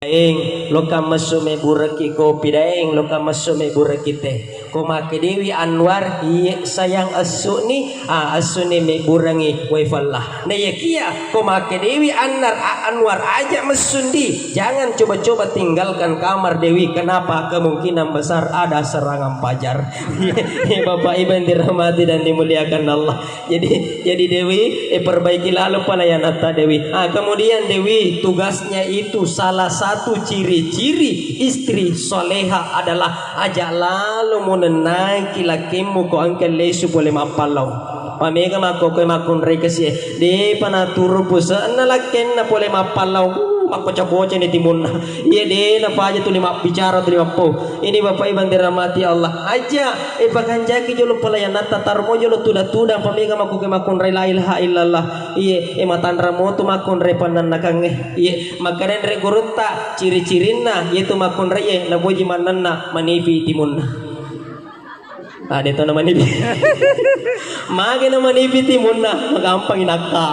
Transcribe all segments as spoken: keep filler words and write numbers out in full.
Daeng, lokka messu mebburaki kopi, daeng, lokka messu mebburaki teh. Ko makkedewi Anwar, iye sayang, essu'ni, ah, essu'ni mebburangi wae fella. Naiyakiya, ko makkedewi Anwar, a-, Anwar, aja messundi, jangan coba-coba tinggalkan kamar Dewi. Kenapa? Kemungkinan besar ada serangan fajar. Bapak Ibu yang dirahmati dan dimuliakan Allah. Jadi, jadi Dewi, eh, perbaiki lalo pelayanatta Dewi. Ah, kemudian Dewi, tugasnya itu salah satu ciri-ciri istri soleha adalah aja lalo munennaki lakkemmu ko engka lesu pole mappallau. Pamega makko koe makkunrai kesie, depa naturu puse'na lakkenna pole mappallau. Uh, makkoca-koca ni timunna. Iya de napaja tuli mabbicara tuli mappau. Ini Bapak Ibu yang dirahmati Allah. Aja, eh, pakanjaki jolo pelayanatta, tarmo jolo tuda-tuda, pamega makkuke makkunrai la ilaha illallah. Iye, eh, matanra motu makkunrai pannannakangnge. Iye, makkadenre gurutta, ciri-cirinna, yetu makkunrai, eh, napoji mannanna, manipi timunna. Ah, de to namanipi. Mage namanipi timunna, magampangi nakka.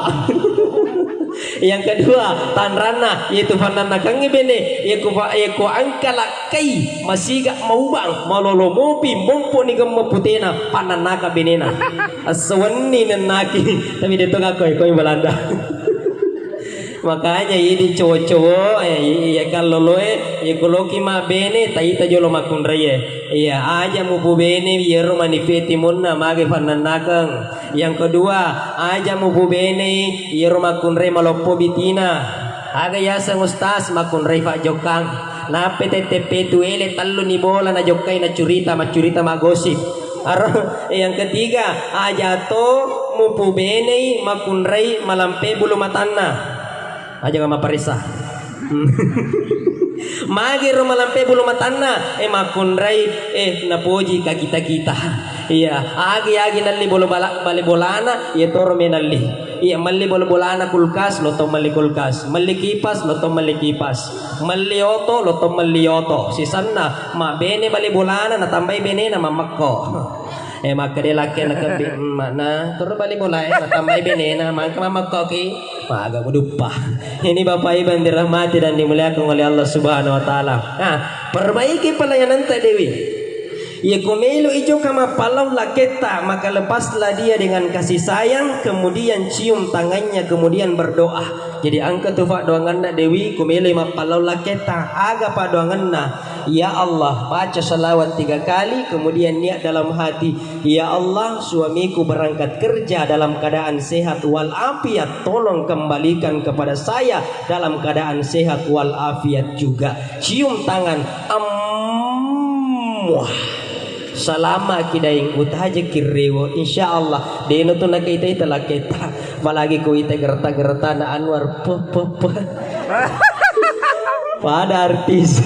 Yang kedua, tanranna, yaitu fannannakangngi bene, yako fa-, yako engka lakkai, masiga maubang, malolo mopi, mompo ni gemma putena, fannannaka benena. Assawenni nennaki, tapi de to gakko, yako Belanda. Makanya ini cowok-cowok, eh, iya kalloloe, iya koloki mabbene, taita jolo makkunraie. Iya, aja mupubene, iyaro manipi timunna, mage fannannakeng. Yang kedua, aja mupubenei iyaro makkunrai maloppo bitina. Aga yaseng ustaz makkunrai fajjokkang. Nappe tette petu ele tellu ni bola najokkai nacurita, maccurita, maggosip. Aro, yang ketiga, aja to mupubenei makkunrai malampe bulu matanna. Aja ga maparessa. Magero malampe bulu matanna, eh, makkunrai, eh, napoji ka kita-kita. Iya, agi-agi nalli bolo bala-, bale bolana, iya toro me nalli. Iya, melli bolo bolana kulkas, lo to melli kulkas. Melli kipas, lo to melli kipas. Melli oto, lo to melli oto. Sisanna, mabbene bale bolana, natambai benena, mammekko. Eh, makkeda lakke nakebbi emma'na, turu bali bolae, natambai benena, mangka mamakkoki, maga muduppa. Ini Bapak Ibu yang dirahmati dan dimuliakan oleh Allah Subhanahu wa Ta'ala. Nah, perbaiki pelayananta, Dewi. Iya ko melo i jokka mappallau lakketta, maka lepaslah dia dengan kasih sayang, kemudian cium tangannya, kemudian berdoa. Jadi engka tu paddoangenna, Dewi, ko melo i mappallau lakketta, aga paddoangenna? Ya Allah, baca salawat tiga kali, kemudian niat dalam hati, "Ya Allah, suamiku berangkat kerja dalam keadaan sehat walafiat, tolong kembalikan kepada saya dalam keadaan sehat walafiat juga." Cium tangan, amuah. Salamaki daeng, utajaki rewo. Insya Allah, deno tu nakaita-ita lakketa. Apalagi ko ita gerta-gerta na Anwar, pe, pe, pe. Pada artis.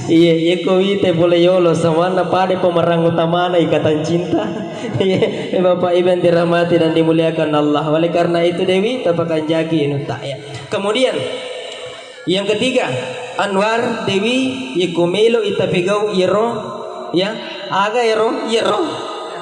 Iya, iya ko wita pole yolo, samanna pada pemeran utamana Ikatan Cinta. Iya, eh, Bapak Ibu yang dirahmati dan dimuliakan Allah. Oleh karena itu, Dewi, tapakanjaki inutta, ya. Kemudian, yang ketiga, Anwar, Dewi, iya ko melo ita pegau iyaro, ya, aga iyaro, iyaro.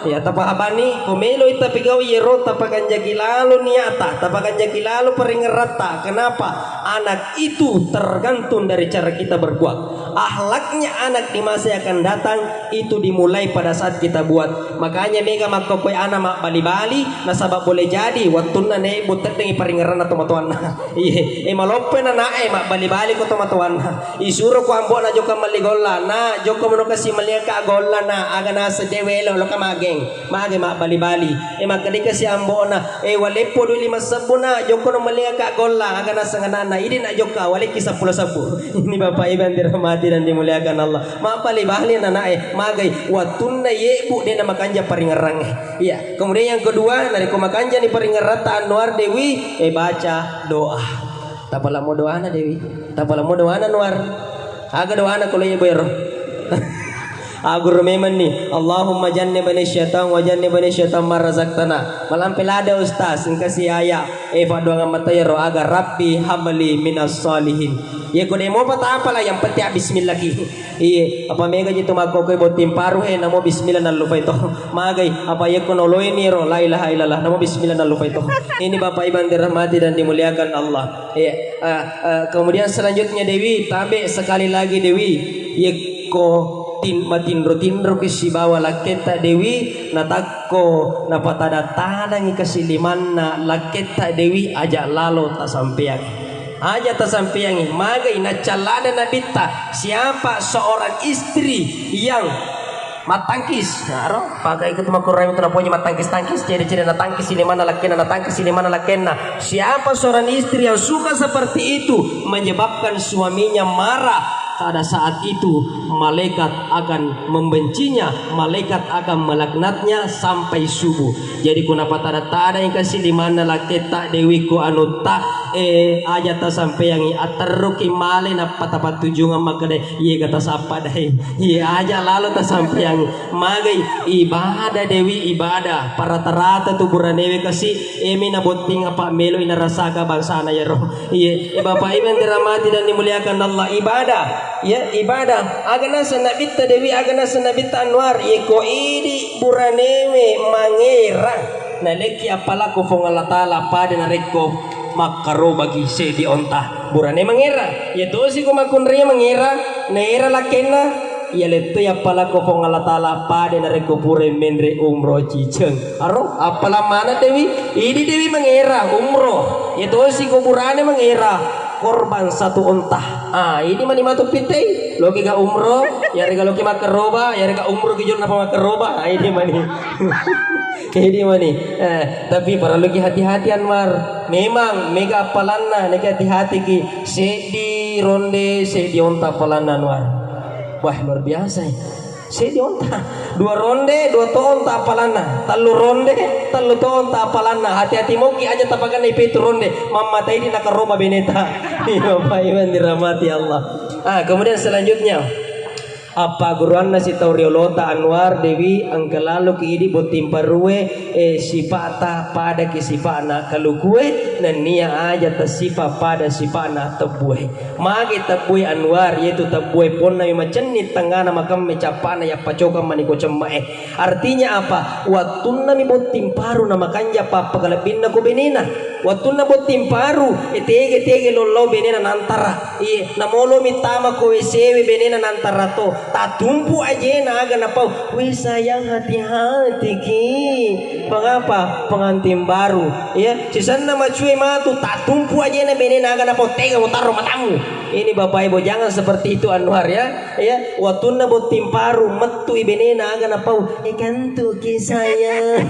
Ya, tapahabani, ko melo ita pegau iyaro, tapakanjaki lalo niata, tapakanjaki lalo paringeratta. Kenapa? Anak itu tergantung dari cara kita berbuat. Akhlaknya anak di masa yang akan datang itu dimulai pada saat kita buat. Makanya mega makkokkoe ana mabbali-bali, nasaba boleh jadi wattunna nebbu teddengi paringeranna tomatoanna. Iye, e maloppo nanae mabbali-bali ko tomatoanna. Isuro ko ambo'na jokka melli golla, na jokka mono kasi melli ka golla na, aga naseng de welo lo ka mageng. Mage mabbali-bali. E, makkedai kasi ambo'na, e, waleppo dui lima sebbu na, jokkono melli ka golla, aga naseng ana'na, idi na jokka, walekki seppulo sebbu. Ini Bapak Ibu yang dirahmati dan dimuliakan Allah. Mabbali-bali ana'e, magai, wattunna yebbu de na makanja paringerrangnge. Iya. Kemudian yang kedua, narekko makanja ni paringeratta Anwar, Dewi, e, baca doa. Tapalamo doana, Dewi. Tapalamo doana Anwar. Aga doana ko lo yebbu ero. Aguru memenni, Allahumma jannibni syaitan wa jannibni syaitan ma razaqtana. Malampe lada ustaz, engka si aya, eh, paddoangeng mata iyaro aga, Rabbi habli minas salihin. Iya ko de mopa tapala, yang penting bismillah ki. Iye, apa mega ji tu makkokoi botting paru he, namo bismillah nallupai to. Magai, apa iya ko noloini ro, la ilaha illallah, namo bismillah nallupai to. Ini Bapak Ibu yang dirahmati dan dimuliakan Allah. Iya, ah, ah, kemudian selanjutnya Dewi, tabe sekali lagi Dewi. Yekko tin-, matinro-tinroki sibawa lakketta Dewi, natakko napatada-tadangi kasilimanna lakketta Dewi, aja lalo tasampeang. Aja tasampeangi, magai naccallada Nabitta, siapa seorang istri yang mattangkis, nah, ro, pakai ikut makurang itu napoji mattangkis-tangkis, ciri-ciri natangkis ini mana lakkenna, natangkis ini mana lakkenna. Siapa seorang istri yang suka seperti itu, menyebabkan suaminya marah, pada saat itu malaikat akan membencinya, malaikat akan melaknatnya sampai subuh. Jadi ko napatada-tada engka silimanna lakketta Dewi ko anutta, eh, aja tasampeangi, atterruki male nappa tapattujungeng makkeda, iye ga tasappa dai, iye aja lalo tasampeangi. Magai ibadah Dewi, ibadah. Parata-rata tu buranewe kasi, emi nabotting apa melo inarasaka bangsana yero. Iye, eh, Bapak Ibu yang dirahmati dan dimuliakan Allah, ibadah. Ya, ibadah. Aga naseng Nabitta Dewi, aga naseng Nabitta Anwar, yeko idi buranewe mangera, nalekki appalako Puang Allah Taala pada narekko makkarobaki seddi onta. Burane mangera. Iya tosi ko makkunrai mangera, naera lakkenna, iya letto appalako Puang Allah Taala pada narekko pura menre umroh ciceng. Aro, appalang mana Dewi? Idi Dewi mangera umroh. Iya tosi ko burane mangera, korban satu onta. Ah, ini mani matu pitai. Loki ga umroh, yarega loki makkaroba, yarega umroh ki jolo napa makkaroba. Ah, ini mani. Ini mani. Eh, tapi paralluki hati-hati Anwar. Memang mega appalanna, neke hati-hatiki. Seddi ronde, seddi onta appalanna Anwar. Wah, luar biasa. Eh. Seddi onta, dua ronde, dua to onta appalanna, tellu ronde, tellu to onta appalanna. Hati-hati moki aja tapakanna ipetu ronde, mammatai di nakaroba beneta. Iya, Bapak Ibu yang dirahmati Allah. Ah, kemudian selanjutnya, appagguruanna sitau riolota Anwar Dewi, engka laloki idi botting parue, eh, sipata padaki sipana kalukue, nennia aja tasipa pada sipana tebbue. Magi tebbue Anwar, yaitu tebbue ponnami macenni tengngana makemme cappana yappacokang maniko cemme'e. Artinya apa? Wattunnami botting paru na makanja pappakalebbinna ko benena. Wattunna botting paru, e tege-tege lollau benena nantara. Iye, namolomi tama ko W C we benena nantara to. Tatumpu ajena aga napau. Weh sayang, hati-hati ki. Mengapa? Pengantin baru. Ya, sisenna macue matu, tatumpu ajena benena aga napau tega mutarro matamu. Ini Bapak Ibu, jangan seperti itu Anwar ya. Ya, wattunna botting paru, mettui benena aga napau, "Eh, kantuki saya."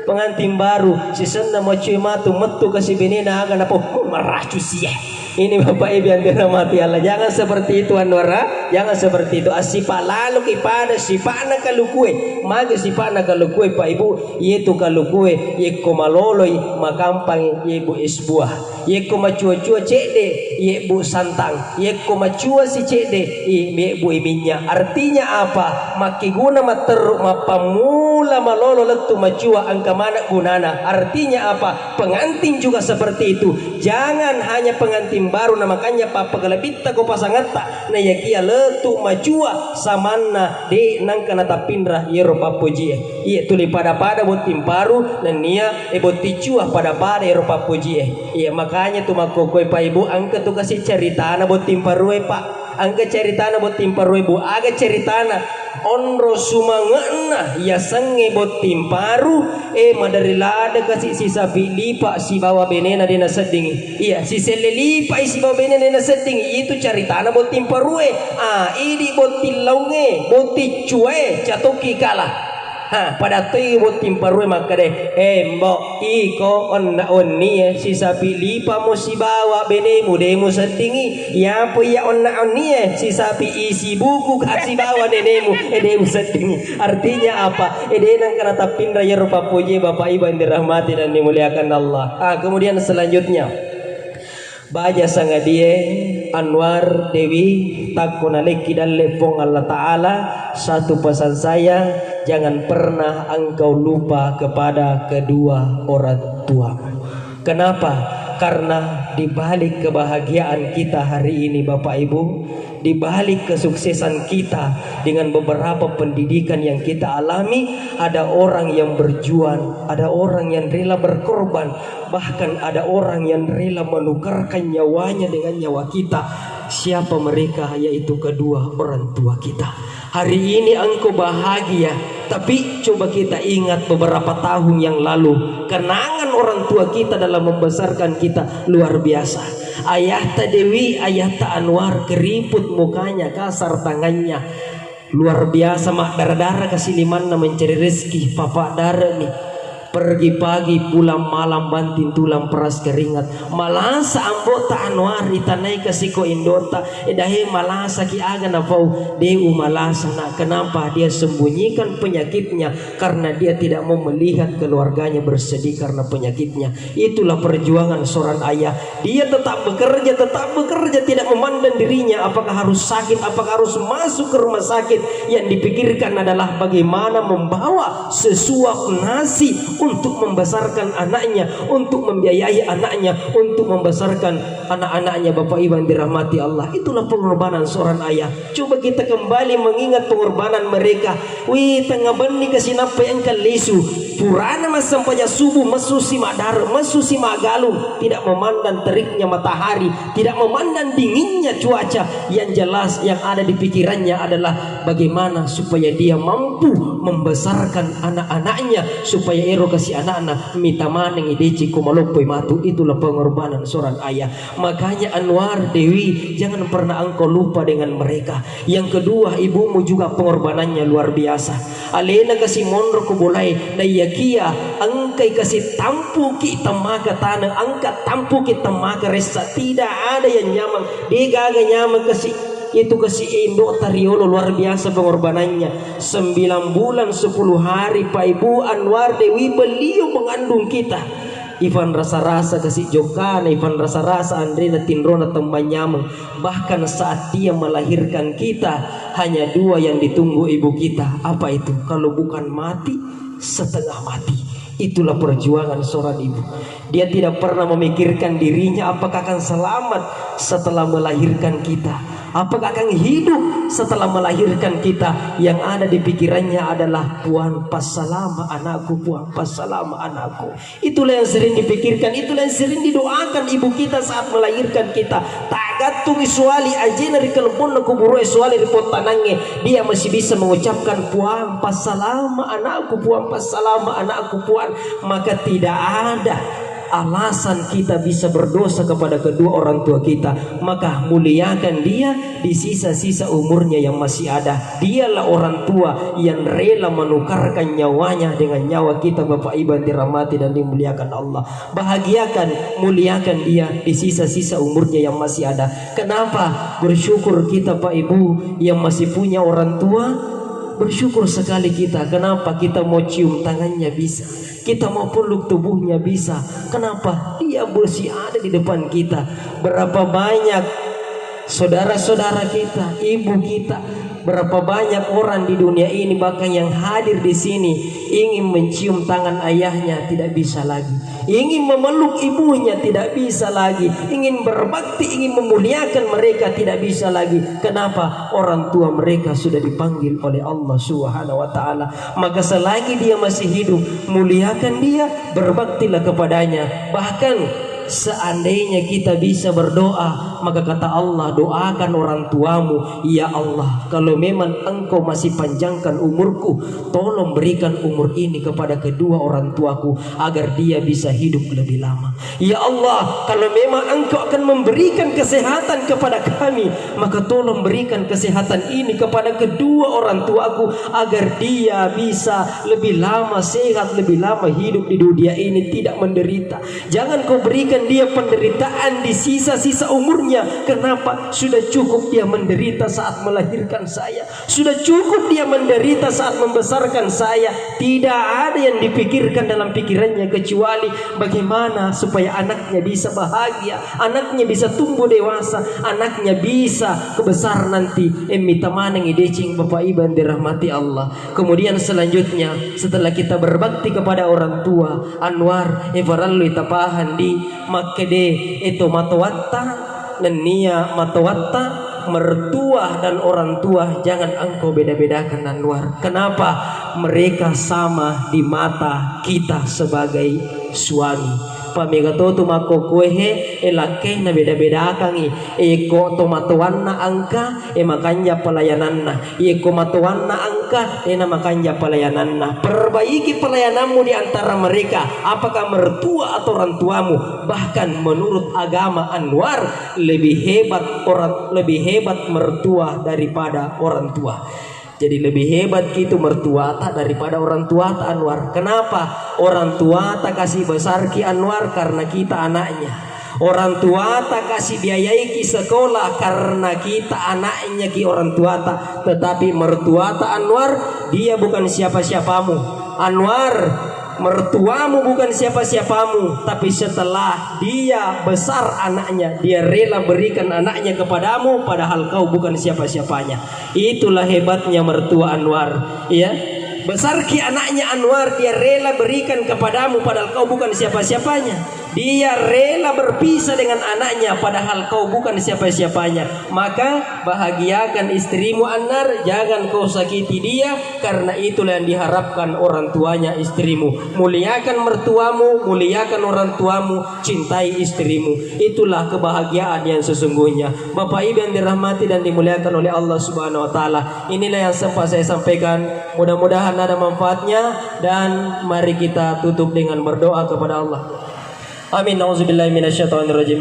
Pengantin baru, sisenna macue matu, mettu kasi benena aga napau, "Oh, maracu sie." Ini Bapak Ibu yang dirahmati Allah, jangan seperti itu Anwar, ah. Jangan seperti itu. Assipa laloki pada sipa'na kalukue. Magi sipa'na kalukue, Pak Ibu, yaitu kalukue, yekko maloloi, makampangi, ye bu es buah. Yekko macua-cua cedde, yebbu santang. Yekko macua si cedde, i-, yebbu i minnya. Artinya apa? Makkeguna matteru, mappammula malolo lettu macua, engka maneng gunana. Artinya apa? Pengantin juga seperti itu. Jangan hanya pengantin baru, na makanya pappakalebitta ko pasangatta, na yakia lettu macua samanna de nangka natappinra yero pappojie. Iya tuli pada-pada botting paru nennia, eh, botting cua pada-pada ero pappojie. Iya, makanya tu makkokkoe, Pak Ibu, engka tu kasi caritana botting parue, Pak. Engka caritana botting parue, Bu. Aga caritana? Onro sumange'na yasengnge botting paru, eh, maderri lada kasi sisapi lipa sibawa benena de naseddingi. Iya, siselle lipai sibawa benena de naseddingi. Itu caritana botting parue. Ah, idi botting laungnge, botting cuae, catoki kala. Ha, pada toi botting parue makkeda, "Eh, Mbok, iko onna wennie sisapi lipamo sibawa benemu, de museddingi. Yapo iya onna wennie sisapi isi buku ka sibawa nenemu, eh, de museddingi." Artinya apa? Eh, de nangka natappinra yero pappojie, Bapak Ibu yang dirahmati dan dimuliakan Allah. Ah, kemudian selanjutnya, Baja sangadie, Anwar, Dewi, takko nalekki dalle Puang Allah Ta'ala, satu pesan saya, jangan pernah engkau lupa kepada kedua orang tua. Kenapa? Karena di balik kebahagiaan kita hari ini, Bapak Ibu, di balik kesuksesan kita dengan beberapa pendidikan yang kita alami, ada orang yang berjuang, ada orang yang rela berkorban, bahkan ada orang yang rela menukarkan nyawanya dengan nyawa kita. Siapa mereka? Yaitu kedua orang tua kita. Hari ini engkau bahagia, tapi coba kita ingat beberapa tahun yang lalu, kenangan orang tua kita dalam membesarkan kita luar biasa. Ayahta Dewi, ayahta Anwar, keriput mukanya, kasar tangannya. Luar biasa, maddara-dara kasi limanna mencari rezeki, papa dara ni. Pergi pagi, pulang malam, banting tulang, peras keringat. Malasa ambo'ta Anwar, itanai kasi ko indo'ta. Eh, dahe, malasaki aga napau? De' umalasa, Nak. Kenapa? Dia sembunyikan penyakitnya karena dia tidak mau melihat keluarganya bersedih karena penyakitnya. Itulah perjuangan seorang ayah. Dia tetap bekerja, tetap bekerja, tidak memandang dirinya apakah harus sakit, apakah harus masuk ke rumah sakit. Yang dipikirkan adalah bagaimana membawa sesuap nasi untuk membesarkan anaknya, untuk membiayai anaknya, untuk membesarkan anak-anaknya, Bapak Ibu yang dirahmati Allah. Itulah pengorbanan seorang ayah. Coba kita kembali mengingat pengorbanan mereka. Wih, tengnga benni kasi nappai engka lisu. Purana massempajang subuh, messusi maddare, messusi maggalung, tidak memandang teriknya matahari, tidak memandang dinginnya cuaca. Yang jelas, yang ada di pikirannya adalah bagaimana supaya dia mampu membesarkan anak-anaknya, supaya ero kasi anakna mita manengngi, deceng ko maloppoi matu. Itulah pengorbanan seorang ayah. Makanya Anwar, Dewi, jangan pernah engkau lupa dengan mereka. Yang kedua, ibumu juga pengorbanannya luar biasa. Alena kasi monro ko bolae, naiyakia engkai kasi tampuki temmaka taneng, engka tampuki temmaka ressa, tidak ada yang nyameng, de' gaga nyameng kasi. Itu kasi indo'ta riolo luar biasa pengorbanannya. Sembilan bulan sepuluh hari, Pak Ibu, Anwar, Dewi, beliau mengandung kita. Ifanrasa-rasa kasi jokkana, ifanrasa-rasa anrena tinrona temmanyameng. Bahkan saat dia melahirkan kita, hanya dua yang ditunggu ibu kita. Apa itu? Kalau bukan mati, setengah mati. Itulah perjuangan seorang ibu. Dia tidak pernah memikirkan dirinya apakah akan selamat setelah melahirkan kita. Apakah akan hidup setelah melahirkan kita? Yang ada di pikirannya adalah, "Puang, passalama anakku, Puang, passalama anakku." Itulah yang sering dipikirkan, itulah yang sering didoakan ibu kita saat melahirkan kita. Tagattungi suali ajena ri kalebbonna kuburoe, suali ri pottanangnge, dia masih bisa mengucapkan, "Puang, passalama anakku, Puang, passalama anakku, Puang." Maka tidak ada alasan kita bisa berdosa kepada kedua orang tua kita. Maka muliakan dia di sisa-sisa umurnya yang masih ada. Dialah orang tua yang rela menukarkan nyawanya dengan nyawa kita, Bapak Ibu yang dirahmati dan dimuliakan Allah. Bahagiakan, muliakan dia di sisa-sisa umurnya yang masih ada. Kenapa? Bersyukur kita, Pak Ibu, yang masih punya orang tua. Bersyukur sekali kita. Kenapa? Kita mau cium tangannya bisa. Kita mau peluk tubuhnya bisa. Kenapa? Dia masih ada di depan kita. Berapa banyak saudara-saudara kita, ibu kita, berapa banyak orang di dunia ini, bahkan yang hadir di sini, ingin mencium tangan ayahnya, tidak bisa lagi. Ingin memeluk ibunya, tidak bisa lagi. Ingin berbakti, ingin memuliakan mereka, tidak bisa lagi. Kenapa? Orang tua mereka sudah dipanggil oleh Allah Subhanahu wa Ta'ala. Maka selagi dia masih hidup, muliakan dia, berbaktilah kepadanya. Bahkan seandainya kita bisa berdoa, maka kata Allah, "Doakan orang tuamu, ya Allah, kalau memang Engkau masih panjangkan umurku, tolong berikan umur ini kepada kedua orang tuaku agar dia bisa hidup lebih lama. Ya Allah, kalau memang Engkau akan memberikan kesehatan kepada kami, maka tolong berikan kesehatan ini kepada kedua orang tuaku agar dia bisa lebih lama sehat, lebih lama hidup di dunia ini, tidak menderita." Jangan kau berikan dia penderitaan di sisa-sisa umurnya. Kenapa? Sudah cukup dia menderita saat melahirkan saya. Sudah cukup dia menderita saat membesarkan saya. Tidak ada yang dipikirkan dalam pikirannya kecuali bagaimana supaya anaknya bisa bahagia, anaknya bisa tumbuh dewasa, anaknya bisa kebesar nanti. Emmita manengi deceng Bapak Ibu yang dirahmati Allah. Kemudian selanjutnya, setelah kita berbakti kepada orang tua, Anwar, e parellu tapahang di makkede e tomatoatta, nennia matoatta, mertua dan orang tua jangan engkau beda-bedakan, Anwar. Kenapa? Mereka sama di mata kita sebagai suami. Pamega to tu makkokkoe he, e lakkainna beda-bedakangi. E ko tomatoanna engka, e makanja pelayananna. Iye ko matoanna engka, dena makanja pelayananna. Perbaiki pelayananmu di antara mereka. Apakah mertua atau orang tuamu? Bahkan menurut agama Anwar, lebih hebat orang, lebih hebat mertua daripada orang tua. Jadi lebih hebat gitu mertuata daripada orang tuata, Anwar. Kenapa? Orang tuata kasih besarki, Anwar, karena kita anaknya. Orang tuata kasih biayaiki sekolah karena kita anaknya ki orang tuata, tetapi mertuata, Anwar, dia bukan siapa-siapamu. Anwar, mertuamu bukan siapa-siapamu, tapi setelah dia besar anaknya, dia rela berikan anaknya kepadamu, padahal kau bukan siapa-siapanya. Itulah hebatnya mertua, Anwar, ya. Besarki anaknya, Anwar, dia rela berikan kepadamu, padahal kau bukan siapa-siapanya. Dia rela berpisah dengan anaknya, padahal kau bukan siapa-siapanya. Maka bahagiakan istrimu, Anwar, jangan kau sakiti dia, karena itulah yang diharapkan orang tuanya istrimu. Muliakan mertuamu, muliakan orang tuamu, cintai istrimu. Itulah kebahagiaan yang sesungguhnya. Bapak Ibu yang dirahmati dan dimuliakan oleh Allah Subhanahu wa Ta'ala, inilah yang sempat saya sampaikan. Mudah-mudahan ada manfaatnya, dan mari kita tutup dengan berdoa kepada Allah. Amin. Nauzubillahi minasyaitonirrajim.